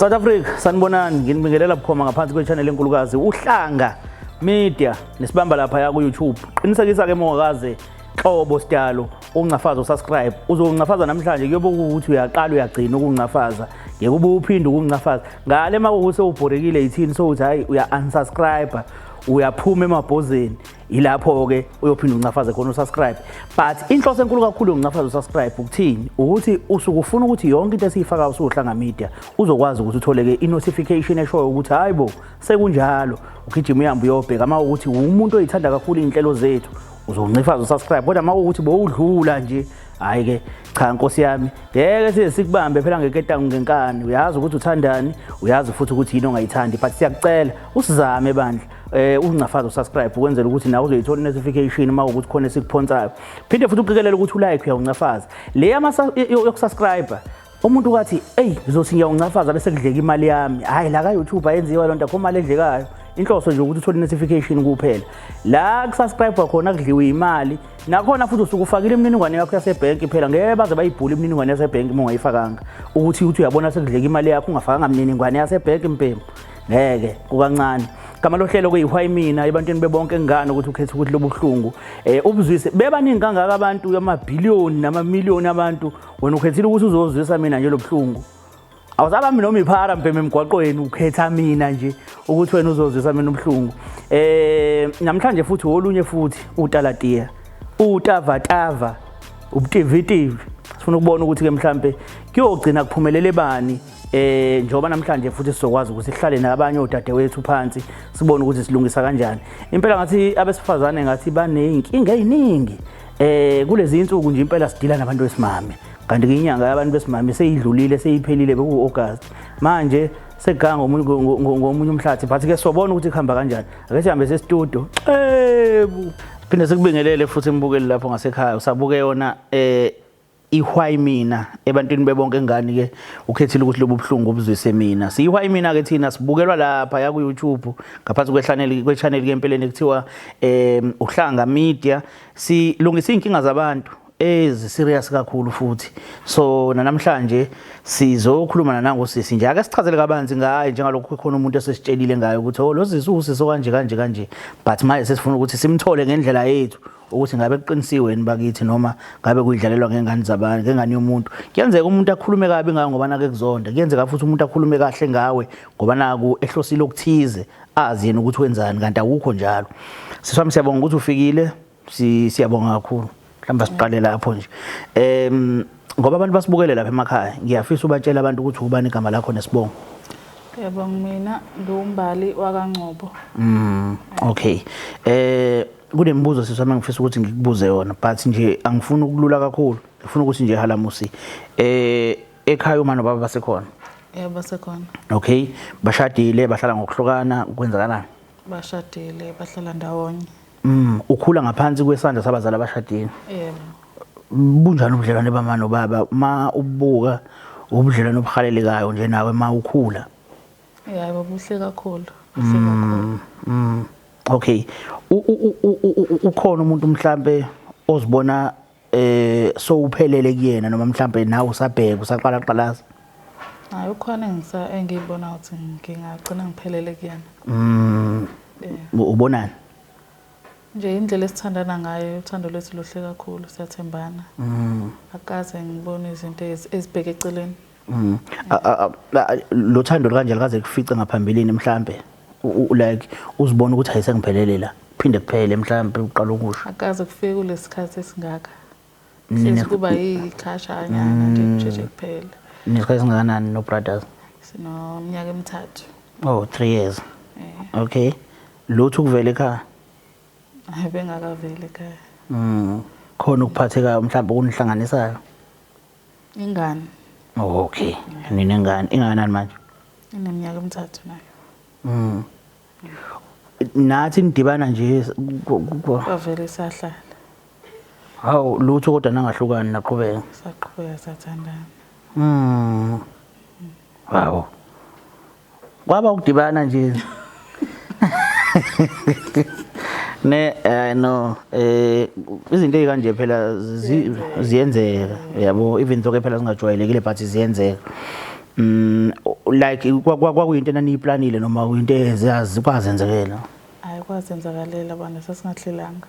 South Africa, sanibonani, nginibingelela bukhoma ngaphansi kwe-channel enkulukazi Uhlanga Media nesibamba lapha ya ku-YouTube. Qinisekisa ke mongakaze xobo sidalo uncafaza usubscribe. Uzoncafaza namhlanje kuyobe ukuthi uyaqala uyagcina ukuncafaza. Ngeke ube uphinde ukuncafaza. Ngale makuwukuthi sewubhorekile yithini sowuthi hayi uya unsubscribe uyaphuma emabhozeni. Ilapho-ke uyophinde uncafaze khona usubscribe, but inhloso enkulu kakhulu yokuncafaza usubscribe ukuthini? Ukuthi usuke ufuna ukuthi yonke into esiyifakayo usuhlanga media uzokwazi ukuthi uthole-ke i-notification eshoyo ukuthi hayi bo, sekunjalo, ugijima uhambe uyobheka. Uma ukuthi umuntu oyithanda kakhulu iy'nhlelo zethu uzoncifaza usubscribe, kodwa uma ukuthi bowudlula nje, hhayi-ke cha, nkosi yami, ngeke size sikubambe phela ngeketangu ngenkani. Uyazi ukuthi uthandani, uyazi futhi ukuthi yini ongayithandi, but siyakucela usizame bandla uncafaza usubscribe ukwenzela ukuthi nawe uzoyithola i-notification uma ukuthi khona esikuphonsayo. Phinde futhi uqikelele ukuthi ulike uyawuncafaza. Le yokusubscribe, umuntu kathi, "Eyi, ngizothi ngiyawuncafaza bese kudleka imali yami." Hhayi, la ka-YouTube ayenziwa loo nto, akho mali edlekayo. Inhloso nje ukuthi uthole i-notification kuphela. La kusubscribe khona kudliwe imali, nakhona futhi usuke ufakile imininingwane yakho yasebhenki. Phela ngeke baze bayibhule imininingwane yasebhenki uma ungayifakanga, ukuthi uthi uyabona sekudleka imali yakho ungafakanga mininingwane yasebhenki. Mpembu, ngeke kukancane. Gama lohlelo kuyi-Why Mina ebantwini bebonke ngani ukuthi ukhethe ukuthi lobu buhlungu ubuzwise bebaningi kangaka abantu, amabhiliyoni namamiliyoni abantu, wena ukhethile ukuthi uzozwisa mina nje lobuhlungu. Awusabambi noma iphara mbheme emgwaqweni, ukhetha mina nje ukuthi wena uzozwisa mina ubuhlungu. Namhlanje futhi olunye futhi utalatiya, utavatava, ubutivitivi. Sifuna ukubona ukuthi ke mhlambe kuyogcina kuphumelele bani, njengoba namhlanje futhi sizokwazi ukuthi sihlale nabanye odadewethu phansi, sibone ukuthi silungisa kanjani. Impela ngathi abesifazane ngathi baneyinkinga eziningi kulezi insuku nje. Impela sidila nabantu besimame, kanti ke inyanga yabantu besimame seyidlulile, seyiphelile, beku August, manje seganga ngomunye umhlathi, but ke sobona ukuthi kuhamba kanjani. Ake sihambe sestudio xebu, phinde sikubingelele futhi mbukeli lapho ngasekhaya usabuke yona i-Why Mina ebantwini bebonke ngani ke ukhethile ukuthi lobu buhlungu obuzwise mina. Siyi-Why Mina ke thina, sibukelwa lapha ya ku-YouTube ngaphansi kwechannel kwe-channel ke empeleni kuthiwa Uhlanga Media. Silungisa iy'nkinga zabantu ezi-serious kakhulu futhi. So namhlanje sizokhuluma nanangosisi nje, ake sichazele kabanzi ngaye, njengalokhu khona umuntu esesitshelile ngayo ukuthi oh, lo sisi usisi kanje kanje kanje, but manje sesifuna ukuthi simthole ngendlela yethu ukuthi ngabe kuqinisiwe yini bakithi noma ngabe kuyidlalelwa ngengane zabantu, ngengane yomuntu. Kuyenzeka umuntu akhulume kabi ngawe ngoba nake kuzonda, kuyenzeka futhi umuntu akhulume kahle ngawe ngoba naku ehlosile okuthize, azi yena ukuthi wenzani, kanti awukho njalo. Siswami, siyabonga ukuthi ufikile. Siyabonga kakhulu. Mhlawumbe siqale lapho nje, ngoba abantu basibukele lapha emakhaya, ngiyafisa ubatshela abantu ukuthi ubani igama lakho nesibongo. Ngiyabonga, mina ngiwuMbali wakaNgcobo. Okay, kunemibuzo siswami engifisa ukuthi ngikubuze yona, but nje angifuni ukulula kakhulu, ngifuna ukuthi nje halamusi ekhaya uma nobaba basekhona? Yebo, basekhona. Okay, bashadile, bahlala ngokuhlukana, kwenzakalani? Bashadile, bahlala ndawonye. Ukhula ngaphansi kwesandla sabazali abashadile? Yebo. Bunjani ubudlelwane bama nobaba ma ubuka, ubudlelwane obuhalelekayo nje nawe ma ukhula? Yebo, buhle kakhulu, buhle kakhulu. Okay, ukhona umuntu mhlambe ozibona sowuphelele kuyena, noma mhlambe nawe usabheka, usaqala qalaza? Hayi, ukhona engiyibona ukuthi ngingagcina ngiphelele kuyena. Ubonani? Nje indlela esithandana ngayo, uthando lwethu luhle kakhulu, siyathembana. Akaze ngibone izinto ezibheke eceleni. Lo thando kanje likaze kufice ngaphambilini mhlambe, like uzibona ukuthi ayisengiphelele la, phinde kuphele mhlambe uqala ukusho? Akaze kufike kulesikhathi esingaka. Hlezi kuba yikhashanyana nje, kusheshe kuphele. Nesikhathi esingakanani no brothers? Sinominyaka emithathu. Oh, 3 years. Okay, lutho ukuvela ekhaya? Hayi, bengakaveli ekhaya. Khona ukuphathekayo mhlawumbe okunihlanganisayo? Ingane. Oh, okay, ninengane, ingakanani manje? Ineminyaka emithathu nayo. Nathi nidibana nje Kwavele sahlala. Hawu, lutho kodwa nangahlukani, naqhubeka? Saqhubeka sathandana. Wow, kwaba ukudibana nje ne no, izinto ezikanje phela ziyenzeka, yabo, even though ke phela zingajwayelekile, but ziyenzeka. Like kwakuyinto enaniyiplanile noma kuyinto ezazi kwazenzekela? Hayi, kwazenzakalela bana, sasingahlelanga.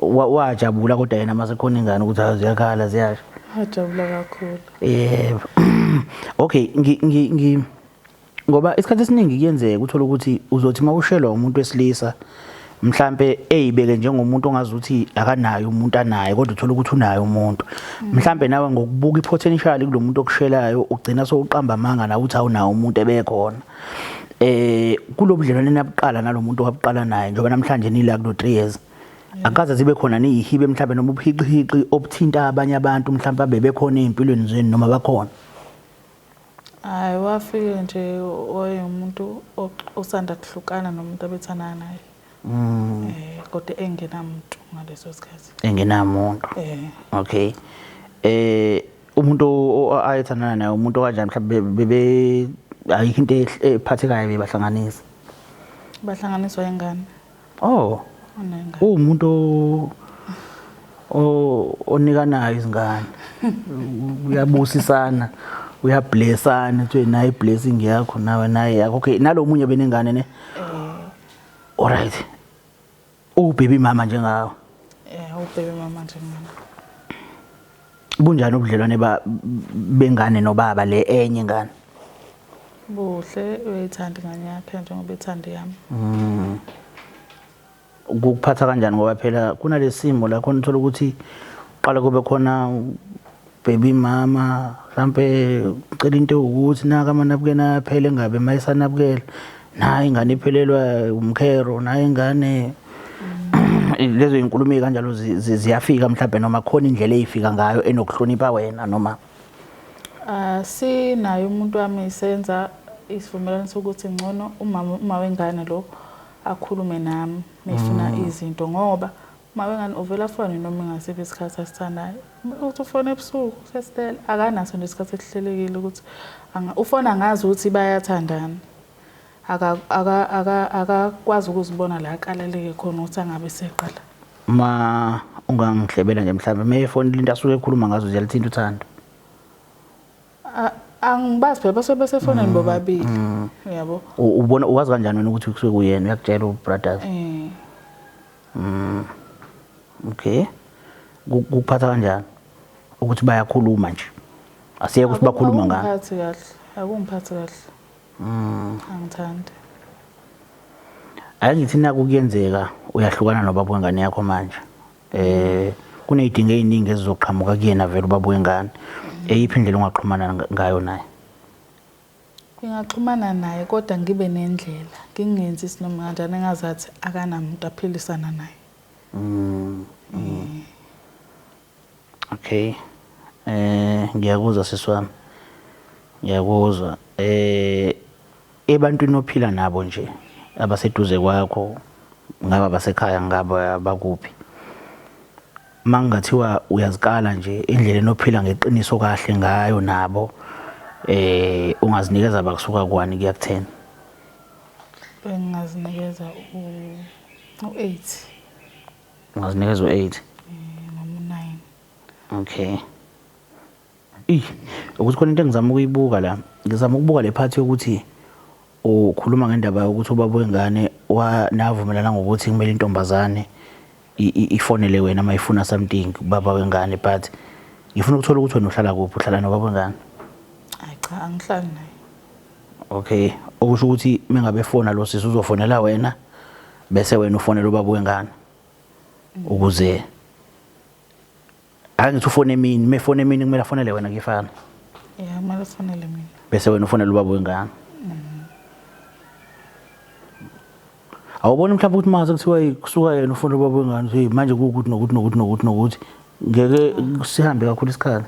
Wajabula kodwa yena mase khona ingane ukuthi hayi ziyakhala ziyasha? Wajabula kakhulu. Yebo. Okay, ngi ngi ngi ngoba isikhathi esiningi kuyenzeka uthola ukuthi uzothi mawushelwa umuntu wesilisa mhlambe eyibeke njengomuntu ongazuthi akanayo umuntu anaye, kodwa uthola ukuthi unayo umuntu. Mhlambe nawe ngokubuka ipotential kulomuntu okushelayo ugcina sowuqamba amanga nawe uthi awunawo umuntu ebekhona. Kulobudlelwane nabuqala nalomuntu owabuqala naye, njengoba namhlanje nila kulo 3 years. Akaze zibe khona niyihibe mhlambe noma ubuhiqihiqi obuthinta abanye abantu mhlambe abebekhona ezimpilweni zenu noma bakhona? Hayi, wafike nje wayengumuntu osanda kuhlukana nomuntu abethandana naye. Kodwa engenamuntu ngaleso sikhathi. Engenamuntu. Okay. Umuntu ayethandana naye umuntu kanjani mhlawumbe bebe ayikho into ephathekayo bebahlanganisa? Bahlanganiswa ingane. Oh. Unengane. Uwumuntu onikanayo izingane. Uyabusisana, uyablessana, uthi nayi blessing yakho nawe naye yakho. Okay, nalo munye benengane ne? All right. Ubaby mama njengawe? Ubaby mama njengami. Bunjani ubudlelwane bengane nobaba le enye ingane? Buhle, uyayithanda ingane yakhe njengoba ethanda yami. Ukuphatha kanjani ngoba phela kunalesimo la khona uthola ukuthi qala kube khona baby mama mhlambe ucela into ukuthi naka amanabukeni aphele ngabe mayisanabukela nayi ingane iphelelwa umkhero nayi ingane lezo inkulumo kanjalo ziyafika mhlambe noma khona indlela ezifika ngayo enokuhlonipha wena noma? Sinayo umuntu wami senza isivumelwano sokuthi ngcono uma wengane lo akhulume nami mefuna izinto, ngoba uma wengane uvela afone noma engasiphi isikhathi asithandayo. Uthi ufone ebusuku sesitela, akanaso nje isikhathi esihlelekile ukuthi ufona ngazi ukuthi bayathandana. Akakwazi ukuzibona la akaleleke khona ukuthi angabe seqala. Ma ungangihlebela nje mhlawumbe meyefonile into asuke ekhuluma ngazo ziyalithinta uthando? Angibazi phela basuke besefonini bobabili. Uyabo? Ubona uwazi kanjani wena ukuthi kusuke kuyena uyakutshela ubrothers? Okay. Kukuphatha kanjani ukuthi bayakhuluma nje? Asiyeke ukuthi bakhuluma ngani. Akungiphathi kahle. Akungiphathi kahle. Angithandi. Ake ngithi naku kuyenzeka uyahlukana nobaba wengane yakho manje. Kunezidingo eziningi ezizoqhamuka kuyena vele ubaba wengane. Eyiphi indlela ongaxhumana ngayo naye? Ngingaxhumana naye kodwa ngibe nendlela, ngingenzi isinoma kanjani engazathi akanamuntu aphilisana naye. Okay. Ngiyakuzwa sisi wami. Ngiyakuzwa. Ebantwini ophila nabo nje abaseduze kwakho, ngaba basekhaya ngaba bakuphi? Mangathiwa uyazikala nje indlela ophila ngeqiniso kahle ngayo nabo, ungazinikeza bakusuka kwani kuya ku-10? Bengingazinikeza u-8. Ungazinikeza u-8? Noma u-9. Okay. Ukuthi khona into engizama ukuyibuka la, ngizama ukubuka le part yokuthi ukhuluma ngendaba yokuthi ubaba wengane navumelana ngokuthi kumele intombazane ifonele wena mayifuna something ubaba wengane, but ngifuna ukuthola ukuthi wena uhlala kuphi, uhlala nobaba wengane? Hayi cha, angihlali naye. Okay, okusho ukuthi mengabe efona lo sisi uzofonela wena bese wena ufonela ubaba wengane. Ukuze ake ngithi ufone emini, mefone emini kumele afonele wena kuyefana. Yeah, kumele afonele mina. Bese wena ufonela ubaba wengane. Awuboni mhlawumbe ukuthi mase kuthiwa kusuka yena ufuna ubaba wengane, hey manje kuwukuthi nokuthi nokuthi nokuthi nokuthi ngeke sihambe kakhulu isikhala.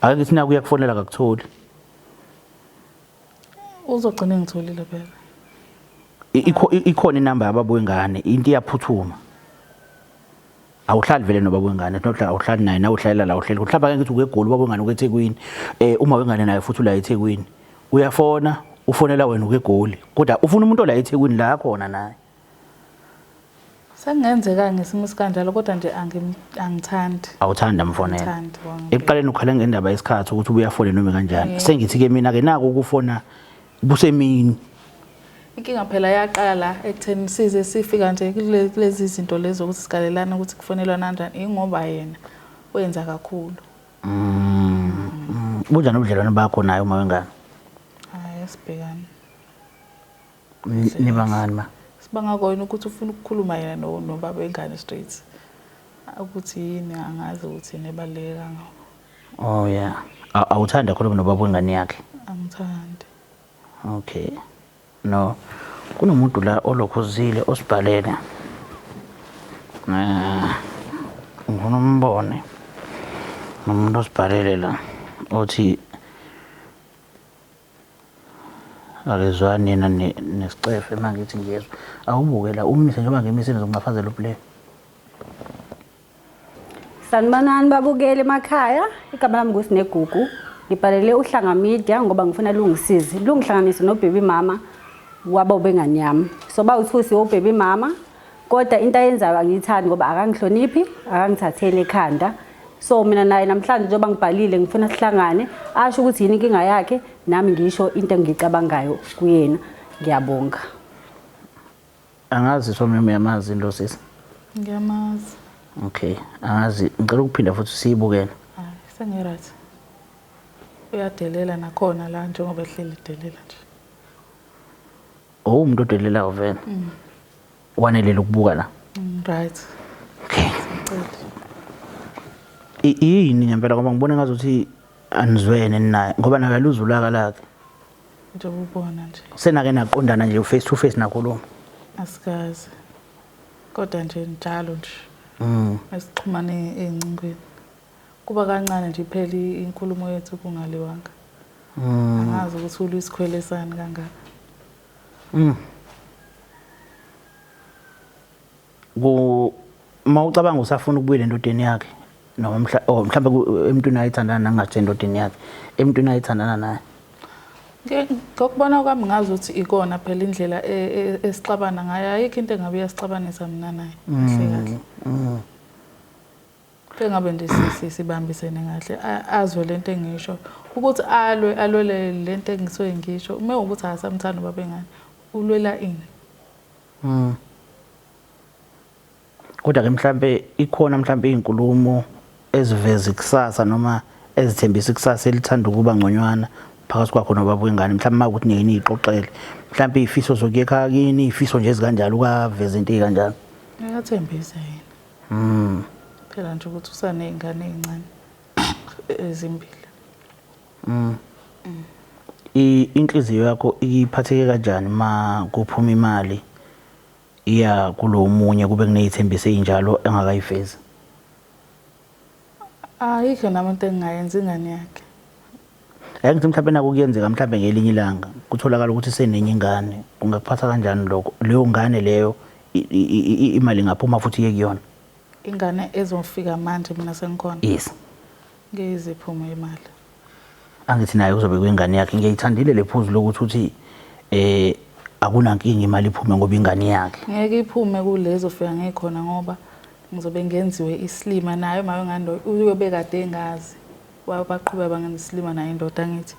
Ake ngithi naku uyakufonela akakutholi. Uzogcina engitholile phela. Ikhona inamba yababa wengane, into iyaphuthuma. Awuhlali vele nobaba wengane, not awuhlali naye, nawe uhlalela la uhleli. Mhlawumbe ake ngithi uke eGoli ubaba wengane uke eThekwini. Uma wengane naye futhi ula eThekwini. Uyafona, ufonela wena uke eGoli. Kodwa ufuna umuntu ola eThekwini la khona naye. Sekungenzeka ngesimo esikanjalo kodwa nje angithandi. Awuthandi amfonela. Angithandi wangempela. Ekuqaleni ukhale ngendaba yesikhathi ukuthi ubuye afone noma kanjani. Sengithi-ke mina-ke naku ukufona kusemini. Inkinga phela yaqala la ekutheni size sifika nje kulezi zinto lezi ukuthi sigalelana ukuthi kufonelwa kanjani ingoba yena wenza kakhulu. Bunjani ubudlelwane bakho naye uma wengane? Hayi asibhekani. Nibangani ma? Sibanga kona ukuthi ufuna ukukhuluma yena nobaba wengane straight. Ukuthi yini angazi ukuthi yini ebaluleke kangako. Oh yeah. Awuthanda khuluma nobaba wengane yakhe? Angithandi. Okay. No. Kunomuntu la olokhuzile osibhalele. Ngifuna umbone. Nomuntu osibhalele la othi akezwani yena nesicefe uma ngithi ngiyezwa. Awubuke la umise njengoba ngimise ngizongafazela uplay. Sanibonani babukeli emakhaya, igama lami nguSinegugu. Ngibhalele uHlanga Media ngoba ngifuna lungisize. Lungihlanganise nobaby mama wabo bengane yami. So bawuthusi obaby mama kodwa into ayenzayo angiyithandi ngoba akangihloniphi, akangithatheli ekhanda. So mina naye namhlanje njengoba ngibhalile ngifuna sihlangane, asho ukuthi yini inkinga yakhe, nami ngisho into engiyicabangayo kuyena. Ngiyabonga. Angazi somnyama uyamazi lo sisi. Ngiyamazi. Okay, angazi ngicela ukuphinda futhi siyibukele. Hayi sengiright. Uyadelela nakhona la njengoba ehleli edelela nje. Oh umuntu odelelayo vele. Wanelele ukubuka la. Right. Okay. Sicela. Yini ngempela ngoba ngibona ngazuthi anizwene naye ngoba nakaluza ulaka lakhe. Njengoba ubona nje. Senake naqondana nje face to face nakhuluma. Asikaze. Kodwa nje njalo nje. Asixhumane ezincingweni. Kuba kancane nje iphela inkulumo yethu kungaliwanga. Angazi ukuthi ulwisikhwele sani kangaka. Ku mawucabanga usafuna ukubuyela endodeni yakhe noma mhlawumbe emntwini ayithandana nangathi endodeni yakhe emntwini ayithandana naye. Ngokubona kwami ngazi ukuthi ikona phela indlela esixabana ngayo, ayikho into engabe iyasixabanisa mina naye kahle kahle. Engabe nje sibambisene kahle, azwe lento engisho ukuthi alwe alwele lento engisuke ngisho. Uma ukuthi akasamthandi ubaba engane, ulwela ini? Kodwa ke mhlambe ikhona mhlambe izinkulumo eziveza ikusasa noma ezithembisa ikusasa elithanda ukuba ngconywana phakathi kwakho nobaba wengane, mhlambe makuthi niyini niyixoxele mhlambe izifiso zokuya ekhaya kini, izifiso nje ezikanjalo, ukaveza into ezikanjalo. Uyathembisa yena. Phela nje ukuthi usaney'ngane ey'ncane ezimbili. Inhliziyo yakho iphatheke kanjani ma kuphuma imali iya kulo munye kube kuney'thembiso ey'njalo engakayifezi? Ayikho nami into engingayenza ingane yakhe. Ake ngithi mhlawumbe naku kuyenzeka mhlawumbe ngelinye ilanga kutholakala ukuthi senenye ingane, kungakuphatha kanjani lokho? Leyo ngane leyo imali ingaphuma futhi iye kuyona. Ingane ezofika manje mina sengikhona. Yes. Ngeke iziphume imali. Angithi naye uzobe kwingane yakhe. Ngiyayithandile le phuzu lokuthi uthi akunankinga imali iphume ngoba ingane yakhe. Ngeke iphume kulezo fika ngikhona ngoba ngizobe ngenziwe isilima naye uma wengane lo uyobe kade engazi. Baqhubeka bangenza isilima naye indoda angithi.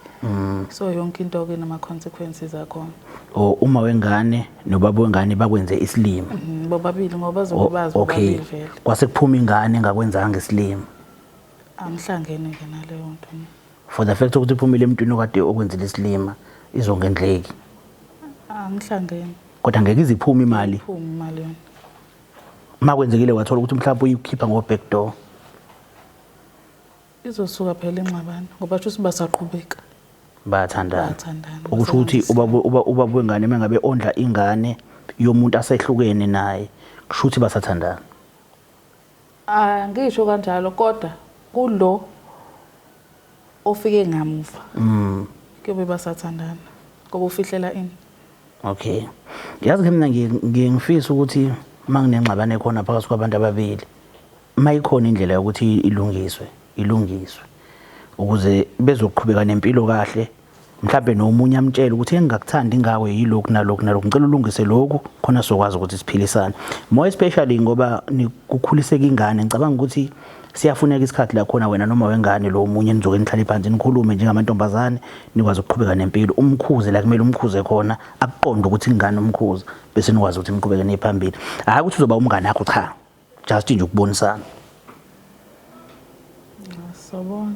So yonke into ke nama consequences akhona. O uma wengane nobaba wengane bakwenze isilima. Bobabili ngoba bazobe bazi bobabili vele. Kwase kuphuma ingane engakwenzanga isilima. Angihlangene ke naleyo nto. For the fact ukuthi iphumile emntwini okade okwenzile isilima izongendleki. Angihlangene. Kodwa ngeke iziphume imali. Iphume imali yona. Makwenzekile wathola ukuthi mhlawumbe uyikhipha ngo back door. Izosuka phela ingxabano ngoba shuthi basaqhubeka. Bayathandana. Bayathandana. Okusho ukuthi ubaba wengane mengabe ondla ingane yomuntu asehlukene naye, kusho ukuthi basathandana. Angisho kanjalo kodwa kulo ofike ngamuva. Kuyobe basathandana ngoba ufihlela ini. Okay. Yazi ke mina ngifisa ukuthi manginengxabano ekhona phakathi kwabantu ababili, mayikhona indlela yokuthi ilungiswe, ilungiswe ukuze bezoqhubeka nempilo kahle. Mhlambe nomunye amtshele ukuthi engingakuthandi ngawe yilokhu nalokhu nalokhu, ngicela ulungise lokhu khona sokwazi ukuthi siphilisane. More especially ngoba nikukhuliseka ingane, ngicabanga ukuthi siyafuneka isikhathi la khona wena noma wengane lo omunye nizoke nihlale phansi nikhulume njengamantombazane, nikwazi ukuqhubeka nempilo. Umkhuze la kumele umkhuze khona, akuqonde ukuthi ingane umkhuza, bese nikwazi ukuthi niqhubeke niye phambili. Hhayi ukuthi uzoba umngane wakho, cha, just nje ukubonisana. Sobona.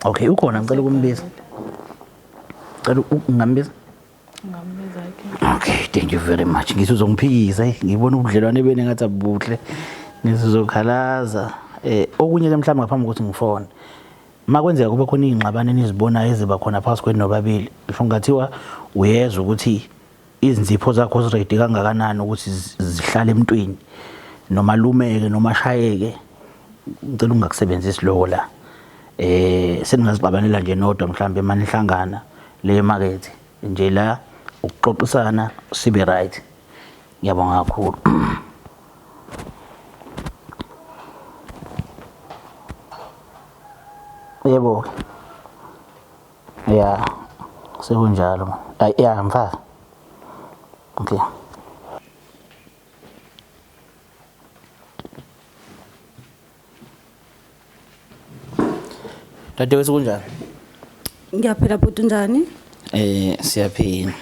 Okay, ukhona, ngicela ukumbiza. Ngicela ngingambiza? Ngambiza ke. Okay, thank you very much. Ngithi uzongiphikisa, ngibona ubudlelwane benu engathi abuhle. Ngizokhalaza. Okunye ke mhlawumbe ngaphambi kokuthi ngifone. Makwenzeka kube khona izingxabano enizibonayo eziba khona phakathi kwenu nobabili, ngisho ngathiwa uyezwa ukuthi izinzipho zakho ziredi kangakanani ukuthi zihlale emntwini, noma lumeke noma shayeke, ngicela ungakusebenzisi lokho la. Seningazixabanela nje nodwa mhlawumbe manihlangana le market nje la ukuxoxisana sibe right. Ngiyabonga kakhulu. Yebo. Ya, sekunjalo. Ay, ya mfaka. Okay. Dadewethu kunjani? Ngiyaphila bhuti, unjani? Siyaphila.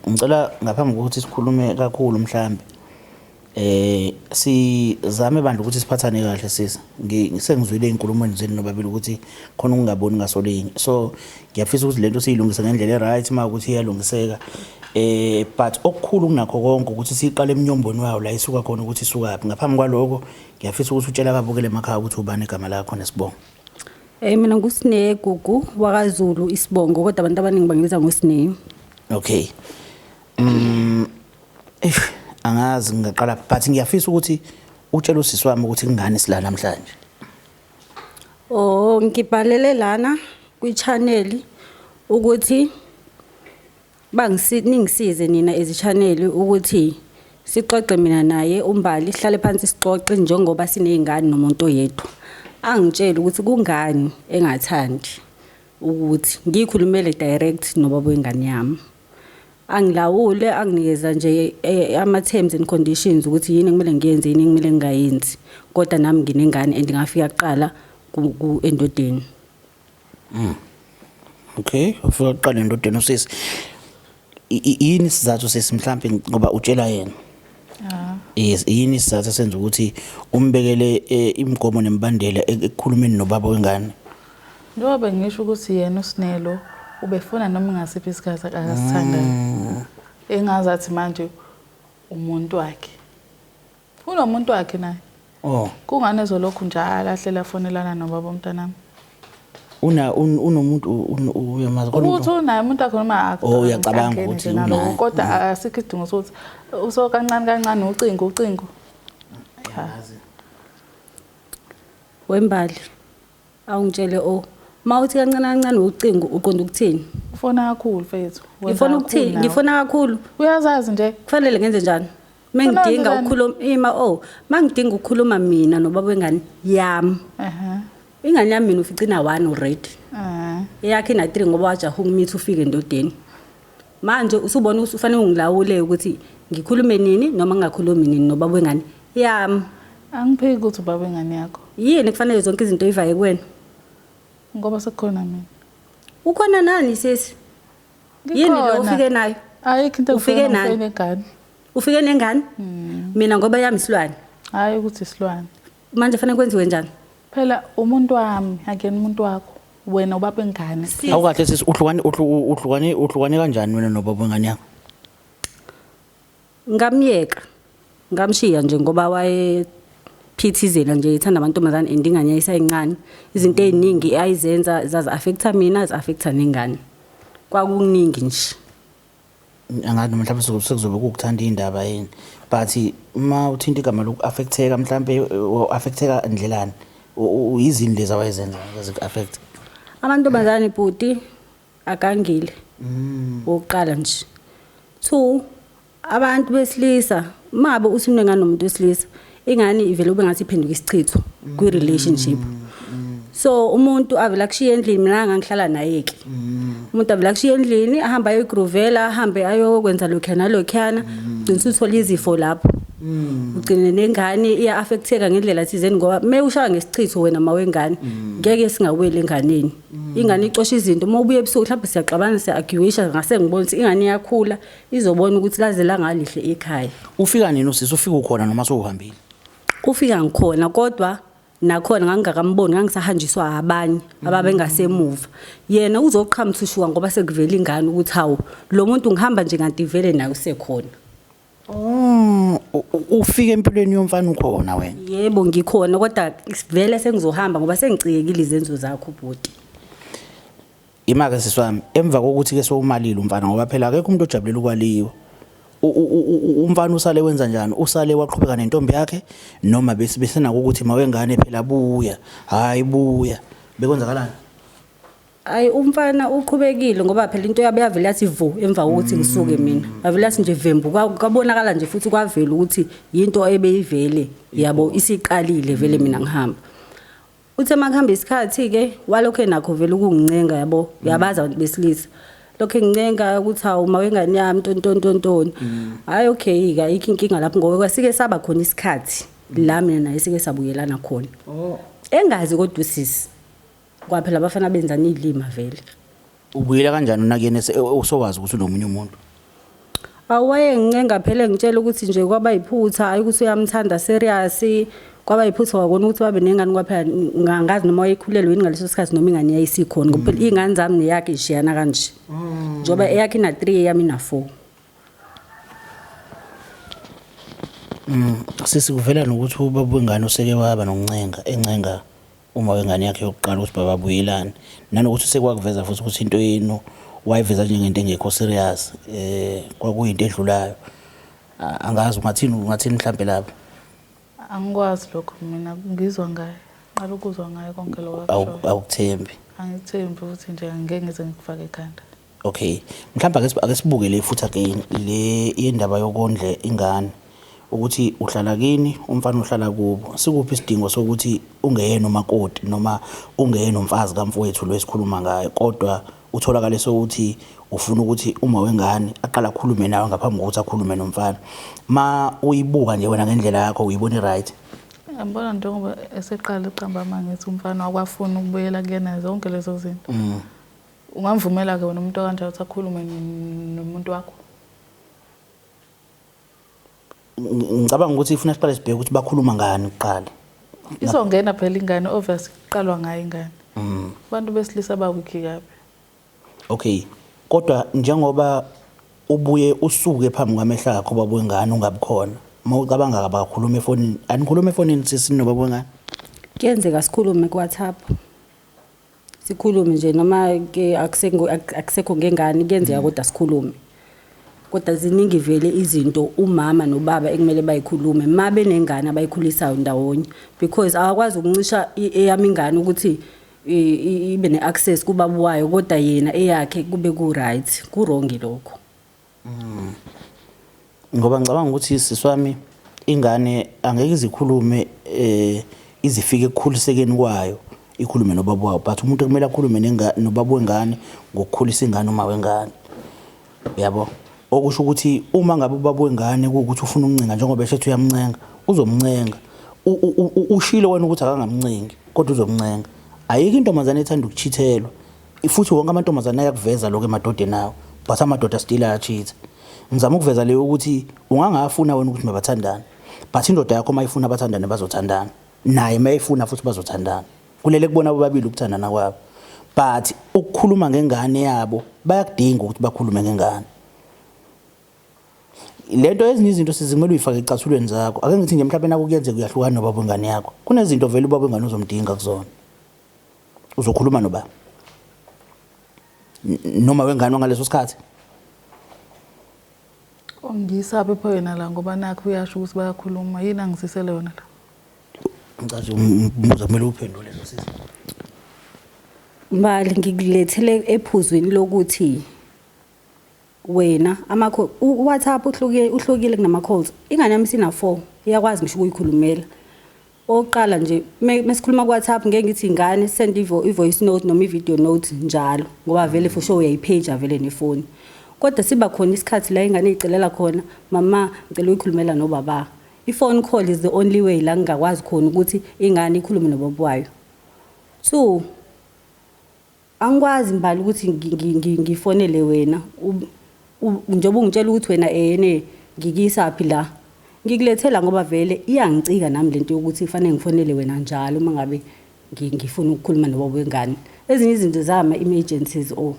Ngicela ngaphambi kokuthi sikhulume kakhulu mhlambe sizame bandla ukuthi siphathane kahle sisi. Ngisengizwile izinkulumo zenu nobabili ukuthi khona ukungaboni ngasolinye. So ngiyafisa ukuthi lento siyilungise ngendlela e-right uma ukuthi iyalungiseka. But okukhulu kunakho konke ukuthi siqale emnyombweni wayo la isuka khona ukuthi isukaphi. Ngaphambi kwaloko ngiyafisa ukuthi utshele ababukele emakhaya ukuthi ubani igama lakho nesibongo. Mina nguSine Gugu wakaZulu isibongo, kodwa abantu abaningi bangibiza ngoSine. Okay. Angazi ngingaqala, but ngiyafisa ukuthi utshele usisi wami ukuthi kungani sila namhlanje. Oh, ngibhalele lana kwi-channel ukuthi ningisize nina ezi-channel ukuthi sixoxe mina naye uMbali, sihlale phansi sixoxe njengoba siney'ngane nomuntu oyedwa. Angitshele ukuthi kungani engathandi ukuthi ngiyikhulumele direct nobaba wengane yami. Angilawule, anginikeza nje ama-terms and conditions ukuthi yini ekumele ngiyenze, yini ekumele ngingayenzi. Kodwa nami nginengane and ngafika kuqala endodeni. Okay, ufika kuqala endodeni usisi. Yini isizathu sisi mhlambe ngoba utshela yena? Yes, yini isizathu esenza ukuthi umbekele imigomo nemibandela ekukhulumeni nobaba wengane? Njengoba ngisho ukuthi yena uSinelo ubefuna noma ngasiphi isikhathi akasithandayo. Engazathi manje umuntu wakhe. Unomuntu wakhe naye. Oh. Kungani ezolokhu njalo ahlela afonelana nobaba umntanami? Una unomuntu uyamazi khona ukuthi unaye umuntu wakhe noma Oh, uyacabanga ukuthi unaye. Kodwa asikho isidingo sokuthi uso kancane kancane ucingo ucingo. Wembali awungitshele o mawuthi kancane kancane ucingo uqonda ukuthini? Ufona kakhulu mfethu. Ngifuna ukuthini? Ngifuna kakhulu. Uyazazi nje. Kufanele ngenze njani? Mengidinga ukukhuluma ima oh, mangidinga ukukhuluma mina nobaba wengane yami. Ingane yami mina ufica ina 1 already. Eyakhe ina 3 ngoba wajaha ukumitha ufike endodeni. Manje usubona ukuthi ufanele ungilawule ukuthi ngikhulume nini noma ngingakhulumi nini nobaba wengane yami. Angiphiki ukuthi ubaba wengane yakho. Yini kufanele zonke izinto ivaye kuwena? Ngoba sekukhona mina. Ukhona nani sisi? Yini lo ufike nayo? Ayikho into ufike nayo. Nengane. Ufike nengane? Mina ngoba yami isilwane. Hayi ukuthi isilwane. Manje fanele kwenziwe njani? Phela umuntu wami akuyena umuntu wakho. Wena ubaba wengane. Awukahle sisi, uhlukane uhlukane uhlukane kanjani wena nobaba wengane yakho? Ngamyeka. Ngamshiya nje ngoba waye phithizela nje ithanda amantombazane and ingane yayisayincane. Izinto eziningi ayizenza zazi affecta mina, zazi affecta nengane. Kwakuningi nje. Angazi noma mhlawumbe sekuzobe kukuthanda indaba yini, but uma uthinta igama loku-affecteka mhlawumbe u-affecteka ndlelani? Yizini lezi awayezenza eziku-affect? Amantombazane bhuti agangile. Okokuqala nje. 2, abantu besilisa mabe uthi unengane nomuntu wesilisa, ingane ivele ube ngathi iphenduka isichitho kwi-relationship. So umuntu avela kushiya endlini, mina ngangihlala naye ke. Umuntu avele akushiye endlini ahambe ayoyigruvela, ahambe ayokwenza lokhuya nalokhuyana, ugcine usuthola izifo lapho. Ugcine nengane iya-affecteka ngendlela thizeni ngoba uma ushaya ngesichitho wena ma wengane, ngeke singaweli enganeni. Ingane icosha izinto, uma ubuya ebusuku mhlawumbe siyaxabana, siya-arguisha, ngase ngibona ukuthi ingane iyakhula, izobona ukuthi laze langalihle ikhaya. Ufika nini usisi? Ufika ukhona noma sewuhambile? Ufika ngikhona, kodwa nakhona ngangingakamboni, ngangisahanjiswa abanye ababengasemuva. Yena uzoqhamuka ushuka ngoba sekuvela ingane ukuthi hawu, lo muntu ngihamba nje kanti vele naye usekhona. Oh, ufika empilweni yomfana ukhona wena? Yebo, ngikhona, kodwa vele sengizohamba ngoba sengicikekile izenzo zakho bhuti. Imake sisi wami, emva kokuthi ke sowumalile umfana, ngoba phela akekho umuntu ojabulela ukwaliwa. Umfana usale wenza njani? Usale waqhubeka nentombi yakhe noma besenako ukuthi mawengane phela buya, hayi buya. Bekwenzakalani? Ayi, umfana uqhubekile ngoba phela into yabe yavele yathi vu emva kokuthi ngisuke mina. Yavele yathi nje vembu, kwabonakala nje futhi kwavela ukuthi yinto ebeyivele yabo isiqalile vele mina ngihamba. Uthe makuhamba isikhathi-ke walokhu enakho vele ukungincenga yabo, uyabazi abantu besilisa. Lokhu engincenga ukuthi hawu ma wengane yami ntontontontoni. Hhayi okay-ke ayikho inkinga lapho ngoba kwasike saba khona isikhathi la mina naye sike sabuyelana khona. Engazi kodwa usisi. Kwaphela abafana benzani izilima vele. Ubuyela kanjani unakuyena usowazi ukuthi unomunye umuntu? Awaye ngincenga phela ngitshela ukuthi nje kwaba yiphutha, hayi ukuthi uyamthanda serious, kwaba yiphutha kwakona ukuthi babe nengane kwaphela ngangazi noma wayekhulelwe yini ngaleso sikhathi noma ingane yayisikhona ngoba phela iy'ngane zami neyakhe ishiyana kanje. Njengoba eyakhe ina-3 eyami ina-4. Sisi, kuvela nokuthi ubaba wengane useke waba nokuncenga, encenga uma wengane yakhe yokuqala ukuthi bababuyelane, nanokuthi sekwakuveza futhi ukuthi into yenu wayiveza njengento engekho serious, kwakuyinto edlulayo. Angazi ungathini, ungathini mhlambe lapho? Angikwazi lokho mina, ngizwa ngaye. Ngiqala ukuzwa ngaye konke lokho akushoyo. Awukuthembi? Angikuthembi futhi nje angeke ngize ngikufake ekhanda. Okay. Mhlawumbe ake sibuke le futhi again le yendaba yokondla ingane, ukuthi uhlala kini, umfana uhlala kubo. Sikuphi isidingo sokuthi ungeyena umakoti noma ungeyena umfazi kamfowethu lo esikhuluma ngayo, kodwa utholakale sokuthi ufuna ukuthi uma wengane aqale akhulume nawe ngaphambi kokuthi akhulume nomfana? Ma uyibuka nje wena ngendlela yakho, uyibona i-right? Ngiyambona njengoba eseqala eqamba amanga ethi umfana wakwafuna ukubuyela kuyena, zonke lezo zinto. Ungamvumela-ke wena umuntu okanjalo ukuthi akhulume nomuntu wakho? Ngicabanga ukuthi ifuna siqale sibheke ukuthi bakhuluma ngani kuqala. Izongena phela ingane, obvious kuqalwa ngayo ingane. Abantu besilisa bawikhi kabi. Okay. Kodwa njengoba ubuye usuke phambi kwamehlo akho baba wengane ungabi khona, uma ucabanga abakhuluma efonini, anikhuluma efonini sisi nobaba wengane? Kuyenzeka sikhulume ku-WhatsApp. Sikhulume nje noma ke akusekho ngengane, kuyenzeka kodwa sikhulume. Kodwa ziningi vele izinto umama nobaba ekumele bayikhulume ma benengane abayikhulisayo ndawonye, because awakwazi ukuncisha eyami ingane ukuthi ibe ne-access kubaba wayo, kodwa yena eyakhe kube ku-right. Ku-wrong lokho. Ngoba ngicabanga ukuthi sisi wami, ingane angeke izikhulume izifike ekukhulisekeni kwayo ikhulume nobaba wayo, but umuntu ekumele akhulume nobaba wengane ngokukhulisa ingane uma wengane, yabo. Okusho ukuthi uma ngabe ubaba wengane kuwukuthi ufuna ukuncenga njengoba eshethi uyamncenga, uzomncenga. Ushilo wena ukuthi akangamncengi, kodwa uzomncenga. Ayikho intombazane ethanda ukuchithelwa, futhi wonke amantombazane ayakuveza lokho emadodeni awo, but amadoda still ayachitha. Ngizama ukuveza leyo ukuthi ungangafuna wena ukuthi mabathandane, but indoda yakho uma ifuna bathandane bazothandana, naye uma efuna futhi bazothandana. Kulele kubona bobabili ukuthandana kwabo, but ukukhuluma ngengane yabo bayakudinga ukuthi bakhulume ngengane. Lento ezinye izinto sizimele uyifake ecathulweni zakho. Ake ngithi nje mhlawumbe naku kuyenzeka uyahlukana nobaba wengane yakho, kunezinto vele ubaba wengane uzomdinga kuzona. Uzokhuluma noba noma wengane ngaleso sikhathi? Ungisaphi pho yena la, ngoba nakho uyasho ukuthi bayakhuluma, yini angizisele yona la? Ngicathi umbuzo kumele uphendule sisi. Mbali, ngikulethele ephuzwini lokuthi wena amakho u-WhatsApp uhlukile, uhlukile kunama calls. Ingane yami sina 4, iyakwazi ngisho ukuyikhulumela. Okokuqala nje mesikhuluma ku-WhatsApp ngeke ngithi ingane send i-voice note noma i-video note njalo ngoba vele for sure uyayipheja vele nefoni. Kodwa siba khona isikhathi la ingane icelela khona, mama ngicela uyikhulumela nobaba. I-phone call is the only way la ngingakwazi khona ukuthi ingane ikhulume nobaba wayo. Two, angikwazi Mbali ukuthi ngifonele wena njengoba ungitshela ukuthi wena ene ngikuyisaphi la. Ngikulethela ngoba vele iyangicika nami lento yokuthi kufanele ngifonele wena njalo uma ngabe ngifuna ukukhuluma nobaba wengane. Ezinye izinto zama-emergencies or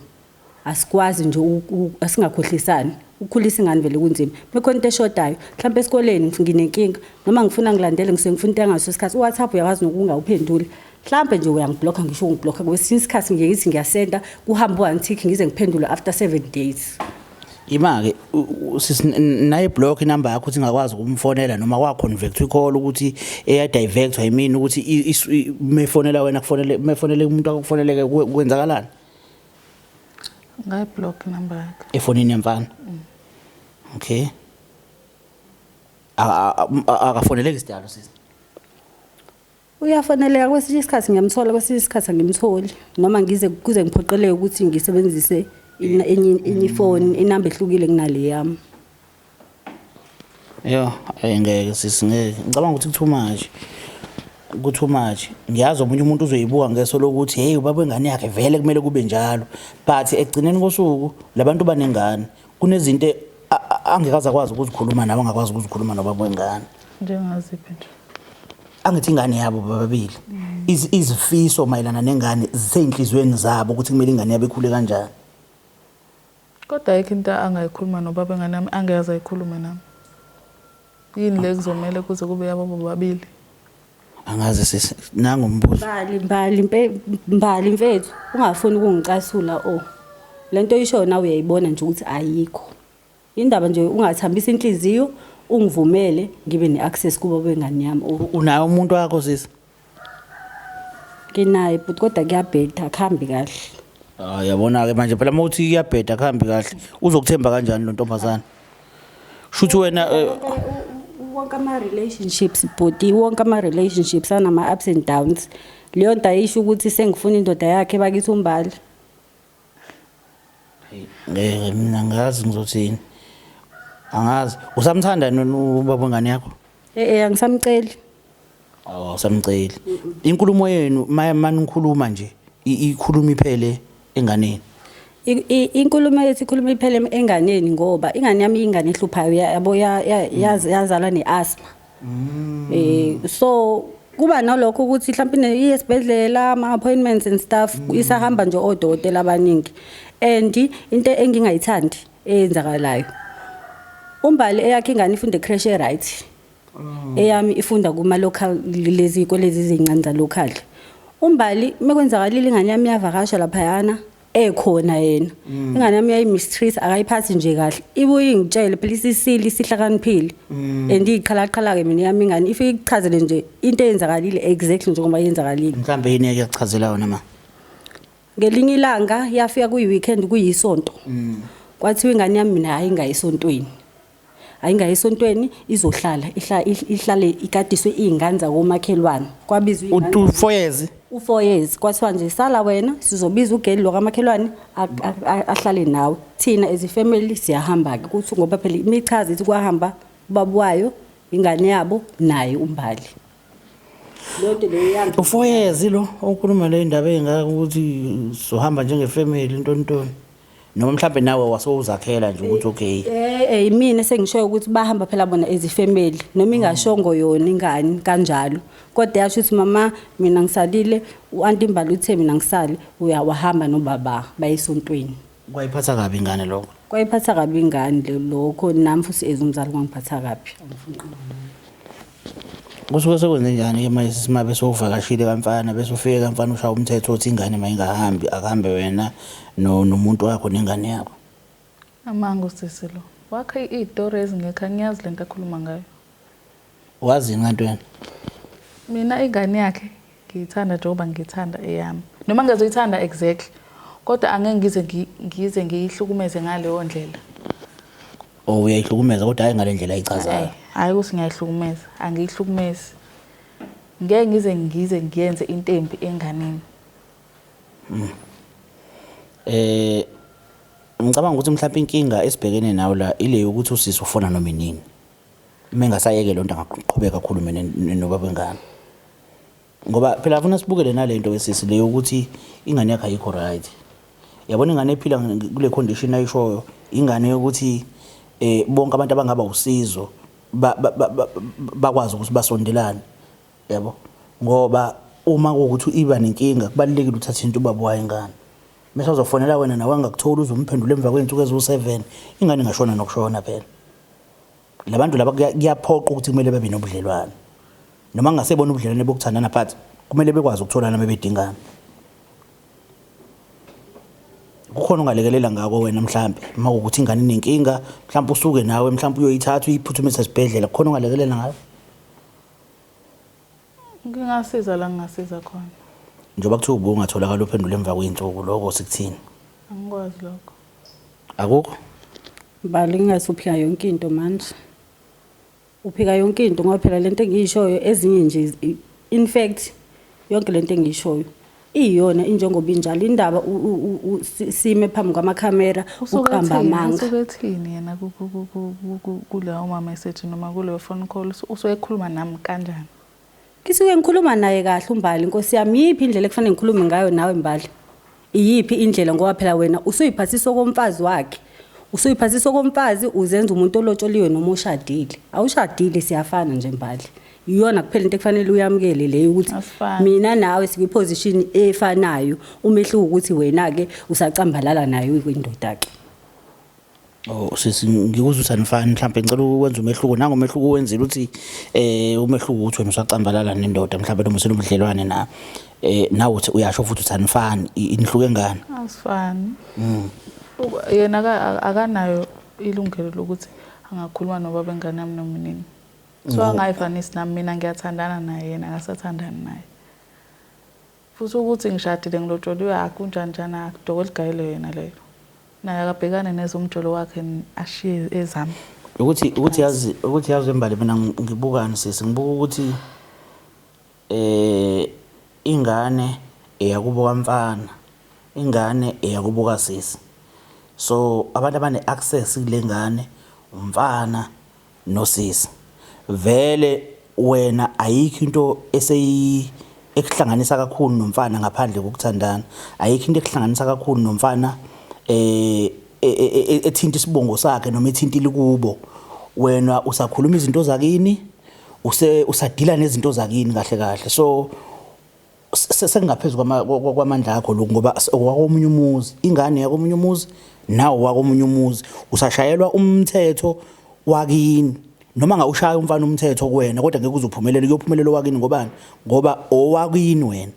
asikwazi nje asingakhohlisani. Ukukhulisa ingane vele kunzima. Mekhona into eshodayo, mhlawumbe esikoleni nginenkinga noma ngifuna ngilandele ngisuke ngifuna into yangaso isikhathi. UWhatsApp uyakwazi nokungawuphenduli. Mhlawumbe nje uyangiblocka ngisho ungiblocka kwesinye isikhathi ngiye ngithi ngiyasenda kuhambe one tick ngize ngiphendule after 7 days. Ima-ke naye block inamba yakho ukuthi ingakwazi ukumfonela noma kwa-convect i-call ukuthi eya-divert I mean ukuthi mefonela wena kufonele mefonele umuntu akufoneleke kwenzakalani? Ngayiblock inamba yakhe. Efonini yemfana. Okay. Akafoneleki sidalo sisi. Uyafoneleka kwesinye isikhathi ngiyamthola kwesinye isikhathi angimtholi noma ngize kuze ngiphoqeleke ukuthi ngisebenzise enye ifoni inamba ehlukile kunale yami. Yo, ngeke sisi ngeke. Ngicabanga ukuthi ku-too much. Ku-too much. Ngiyazi omunye umuntu uzoyibuka ngeso lokuthi hey ubaba wengane yakhe vele kumele kube njalo. But ekugcineni kosuku labantu banengane kunezinto angeke aze akwazi ukuzikhuluma nawe angakwazi ukuzikhuluma nobaba wengane. Njengaziphi nje? Angithi ingane yabo bababili. Izifiso mayelana nengane ziseyinhliziyweni zabo ukuthi kumele ingane yabo ikhule kanjani. Kodwa ayikho into angayikhuluma nobaba wengane yami angeke ayikhulume nami. Yini le kuzomele kuze kube yabo bobabili? Angazi sisi, nangu umbuzo. Mbali Mbali Mbali mfethu, ungafuni ukungicasula o. Lento oyishoyo nawe uyayibona nje ukuthi ayikho. Indaba nje ungathambisa inhliziyo ungivumele ngibe ne-access kubo bengane yami. Unaye umuntu wakho sisi? Nginaye but kodwa kuyabheda akuhambi kahle. Ah yabona ke manje phela mawuthi kuyabheda akuhambi kahle uzokuthemba kanjani lo ntombazana? Shuthi wena wonke ama relationships bhuti, wonke ama relationships anama ups and downs. Leyo nto ayisho ukuthi sengifuna indoda yakhe bakithi uMbali. Ngeke mina ngazi ngizothini. Angazi usamthanda ubaba wengane yakho? Eh angisamceli. Awu awusamceli. Inkulumo yenu manikhuluma nje ikhuluma iphele enganeni. Inkulumo yethu ikhuluma iphele enganeni ngoba ingane yami ingane ehluphayo yabo yazalwa ne-asthma. So kuba nalokho ukuthi mhlawumbe iye esibhedlela ama appointments and stuff isahamba nje odokotela abaningi. And into engingayithandi eyenzakalayo, uMbali eyakhe ingane ifunda creche right. Eyami ifunda kuma local lezi izikole lezi ezincane za local. uMbali mekwenzakalile ingane yami iyavakasha laphayana ekhona yena. Ingane yami uyayimistreat akayiphathi nje kahle. Ibuye ingitshele phela isisile isihlakaniphile. And iqhalaqhala ke mina yami ingane ifike ikuchazele nje into eyenzakalile exactly njengoba yenzakalile. Mhlambe yini eke yakuchazela yona ma? Ngelinye ilanga yafika kuyi weekend kuyisonto. Kwathiwa ingane yami mina hayi ingayisontweni. Ayingayi esontweni izohlala ihlale ikadiswe izingane zakomakhelwane. Kwabizwa izingane. U4 years. U4 years kwathiwa nje sala wena sizobiza ugeli lokamakhelwane ahlale nawe. Thina as a family siyahamba ke kuthi ngoba phela imichazo ithi kwahamba ubaba wayo ingane yabo naye uMbali. Lonto leyo yangi. U4 years lo okhuluma le indaba engaka ukuthi sohamba njenge family ntontoni. Noma mhlambe nawe wasewuzakhela nje ukuthi okay. Mina sengishoyo ukuthi bahamba phela bona as family noma ingashongo yona ingane kanjalo. Kodwa yasho ukuthi mama mina ngisalile uAnti Mbali uthe mina ngisale uyawahamba nobaba bayesontweni. Kwayiphatha kabi ingane lokho. Kwayiphatha kabi ingane lokho nami futhi as umzali kwangiphatha kabi. Kusuke sekwenze njani ke manje sisi mabe sowuvakashile kamfana bese ufike kamfana ushaya umthetho othi ingane mayingahambi akuhambe wena nomuntu wakho nengane yakho. Amanga usisi lo. Wakhe izitori ezingekho angiyazi lento akhuluma ngayo. Wazini kanti wena? Mina ingane yakhe ngiyithanda njengoba ngiyithanda eyami. Noma ngizoyithanda exactly kodwa angeke ngize ngiyihlukumeze ngaleyo ndlela. Oh uyayihlukumeza kodwa hayi ngale ndlela ayichazayo. Hayi ukuthi ngiyayihlukumeza, angiyihlukumezi. Ngeke ngize ngize ngiyenze into embi enganeni. Eh ngicabanga ukuthi mhlawumbe inkinga esibhekene nayo la ile yokuthi usisi ufona noma inini. Uma engasayeke lonto angaqhubeka akhulume nobaba wengane. Ngoba phela afuna sibukele nalento wesisi le yokuthi ingane yakhe ayikho right. Yabona ingane ephila kule condition ayishoyo, ingane yokuthi eh bonke abantu abangaba usizo bakwazi ukuthi basondelane. Yabo? Ngoba uma kuwukuthi iba nenkinga kubalulekile uthathe into ubaba wayo ingane. Mese uzofonela wena nawe angakutholi uzomphendula emva kwey'nsuku eziwu-7 ingane ingashona nokushona phela. Labantu laba kuyaphoqa ukuthi kumele babe nobudlelwane. Noma kungasebona ubudlelwane bokuthandana but kumele bekwazi ukutholana bebedingana. Kukhona ongalekelela ngako wena mhlambe uma kuwukuthi ingane inenkinga mhlambe usuke nawe mhlambe uyoyithatha uyiphuthumise esibhedlela kukhona ongalekelela ngayo. Ngingasiza la ngingasiza khona. Njengoba kuthiwa ubungatholakala uphendula emva kwey'nsuku lokho sikuthini? Angikwazi lokho. Akukho? Mbali ngingase uphika yonke into manje. Uphika yonke into ngoba phela lento engiyishoyo ezinye nje in fact yonke lento engiyishoyo iyona injengoba injalo indaba sime phambi kwamakhamera uqamba amanga. Usuke ethini yena kuleyo mama esethi noma kuleyo phone call usuke ekhuluma nami kanjani? Ngisuke ngikhuluma naye kahle uMbali Nkosi yami yiphi indlela ekufanele ngikhulume ngayo nawe Mbali? Iyiphi indlela ngoba phela wena usuyiphathisa okomfazi wakhe. Usuyiphathisa okomfazi uzenza umuntu olotsholiwe noma oshadile. Awushadile siyafana nje Mbali. Iyona kuphela into ekufanele uyamukele leyo ukuthi mina nawe sikwiposition efanayo. Umehluko ukuthi wena ke usacambalala nayo indoda ke. Oh sisi ngikuzwa ukuthi anifani mhlawumbe ngicela ukwenza umehluko nangu umehluko uwenzile uthi eh umehluko ukuthi wena usacambalala nendoda mhlawumbe noma usenobudlelwane na eh nawe uthi uyasho futhi uthi anifani inihluke ngani asifani yena akanayo ilungelo lokuthi angakhuluma nobaba engane yami noma nini so angayifanisi nami mina ngiyathandana naye yena akasathandani naye Futhi ukuthi ngishadile ngilotsholiwe akunjani njani akudoko eligayele yena leyo. Naye akabhekane nezomjolo wakhe ashiye ezami. Ukuthi ukuthi yazi ukuthi yazi embali mina ngibukani sisi ngibuka ukuthi eh ingane eyakubo kamfana ingane eyakubo kasisi so abantu abane access kule ngane umfana nosisi vele wena ayikho into eseyi ekuhlanganisa kakhulu nomfana ngaphandle kokuthandana ayikho into ekuhlanganisa kakhulu nomfana eh e, e, e, ethinta isibongo sakhe noma ethintile kubo wena usakhuluma izinto zakini use usadila nezinto zakini kahle kahle so Sekungaphezu kwamandla akho lokhu ngoba owakomunye umuzi, ingane yakomunye umuzi nawe wakomunye umuzi, usashayelwa umthetho wakini. Noma ngawushaya umfana umthetho kuwena kodwa ngeke uze uphumelele, kuyophumelela owakini ngobani? Ngoba owakini wena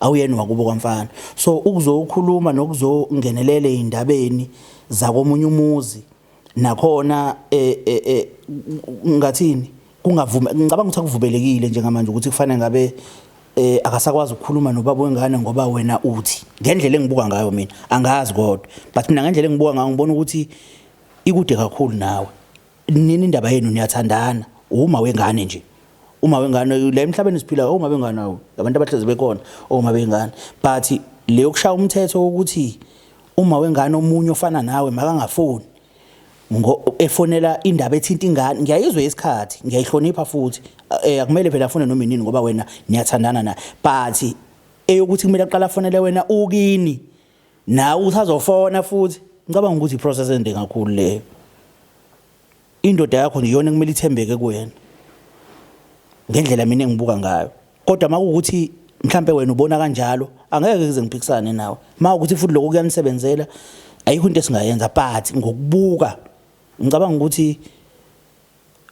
awuyena wakubo kwamfana. So ukuzokhuluma nokuzongenelela ey'ndabeni zakomunye umuzi nakhona eh, eh, eh ngathini kungavume ngicabanga ukuthi akuvumelekile njengamanje ukuthi kufanele ngabe eh akasakwazi ukukhuluma nobaba wengane ngoba wena uthi ngendlela engibuka ngayo mina angazi kodwa but mina ngendlela engibuka ngayo ngibona ukuthi ikude kakhulu nawe nini indaba yenu niyathandana uma wengane nje uma wengane la emhlabeni siphila uma bengane abantu abahlezi bekhona uma bengane but leyo kushaya umthetho ukuthi uma wengane omunye ofana nawe makangafoni efonela indaba ethinta ingane ngiyayizwa isikhathi ngiyayihlonipha futhi eh akumele phela afune noma inini ngoba wena niyathandana naye but eyokuthi kumele aqala afonele wena ukini nawe usazofona futhi ngicabanga ukuthi iprocess ende kakhulu leyo Indoda yakho nje iyona ekumele ithembeke kuwena ngendlela mina engibuka ngayo. Kodwa makuwukuthi mhlampe wena ubona kanjalo angeke ngize ngiphikisane nawe. Mawukuthi futhi lokho kuyanisebenzela ayikho into esingayenza but ngokubuka ngicabanga ukuthi